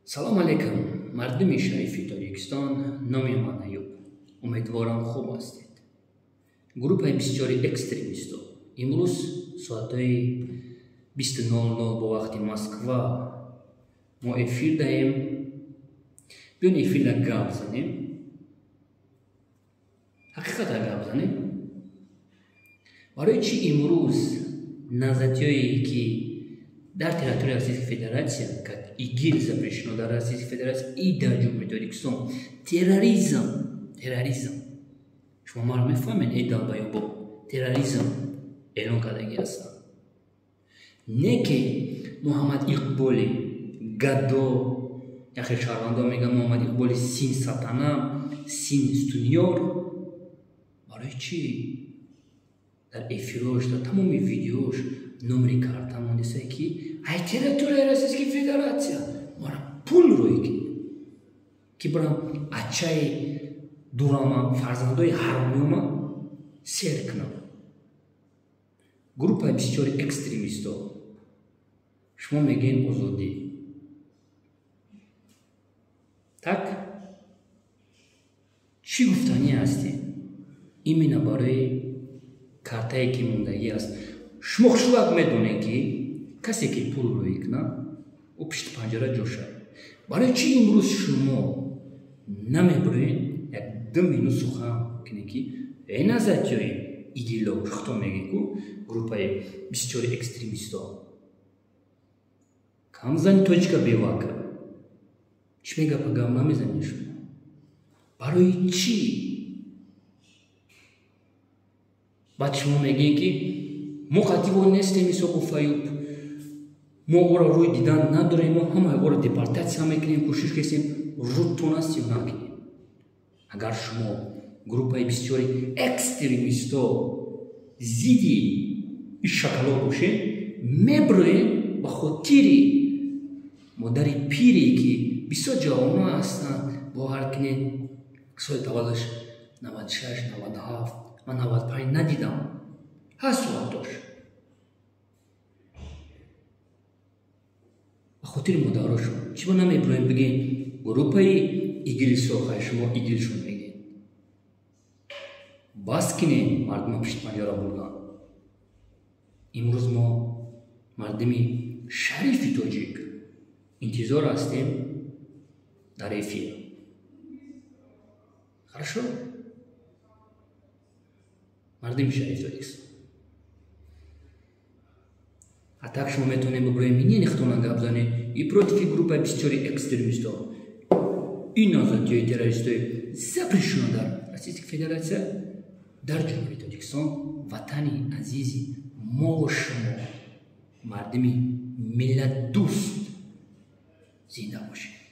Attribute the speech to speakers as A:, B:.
A: Салом алейкум, мардуми шарифи Тоҷикистон, номи ман Аюб. Умедворам, хуб ҳастед. Группаи бисёри экстремистҳо имрӯз соатҳои 20:00 бо вақти Москва мо эфир даем. Биён, эфирда гап занем, ҳақиқата гап занем. Барои чӣ имрӯз назатиёе, ки дар территорияи Российской Федерация, как ИГИЛ запрещено дар Российской Федерация и дар Ҷумҳурии Тоҷикистон, терроризм, терроризм, шумо маро мефаҳмед, эй долбоёбо, терроризм эълон кардагӣ ҳастанд, не ки Муҳаммад Иқболи гадо, яхе шаҳрвандо мегӯянд, Муҳаммад Иқболи син сатана, син стунёр, барои чӣ дар эфирош, дар тамоми видеош номери карта мондисае, ки ай территорияи Российской Федерация мара пул рӯй кунед, ки барам ачаи дурама, фарзандои ҳаромиёма сер кунам? Группаи бисёри экстремистҳо, шумо мегӯед озодӣ, так чӣ гуфтанӣ ҳастед именно барои картае, ки мондагӣ аст? Шумо хушвақт медонед, ки касе, ки пул рӯй кунад, ӯ пишти панҷара ҷо шавад. Барои чӣ имрӯз шумо намебуред, як ду минут сухан кунед, ки э назатиёи ИГИЛо, хто мегӯед ку, группаи бисёри экстремистҳо, кам зани тоҷика бевака чӣ мегапа, гап намезанед шумо? Барои чӣ? Баъд шумо мегӯед, ки мо қативо нестем, Исоқу Фаюб, мо ӯро рӯй дидан надорем, мо ҳамаи ӯро депортатсия мекунем, кӯшиш кесем, рӯдтон аст ё накунем? Агар шумо группаи бисёри экстремистҳо зидди шакало бошед, меброед ба хотири модари пире, ки бисёр ҷавоно ҳастанд, бовар кунед, соли таваллудаш 96, 97, ман 95 надидам, ҳаст суратдош, ба хотири модарошон чӣ ба намеброем, бигем, группаи ИГИЛсо, хай, шумо ИГИЛшон мегӯед, бас кунед мардума пишти панҷара бурдан. Имрӯз мо, мардуми шарифи тоҷик, интизор ҳастем дар эфир. Хорошо, мардуми шариф Тоҷикистон, а так шумо метавонед биброем, минени хитона гап занед и против группаи бисёри экстремистҳо и назатиёи террористои запрещено дар Российской Федерация, дар Ҷумҳурии Тоҷикистон, ватани азизи мову шумо, мардуми миллатдӯст, зинда бошед.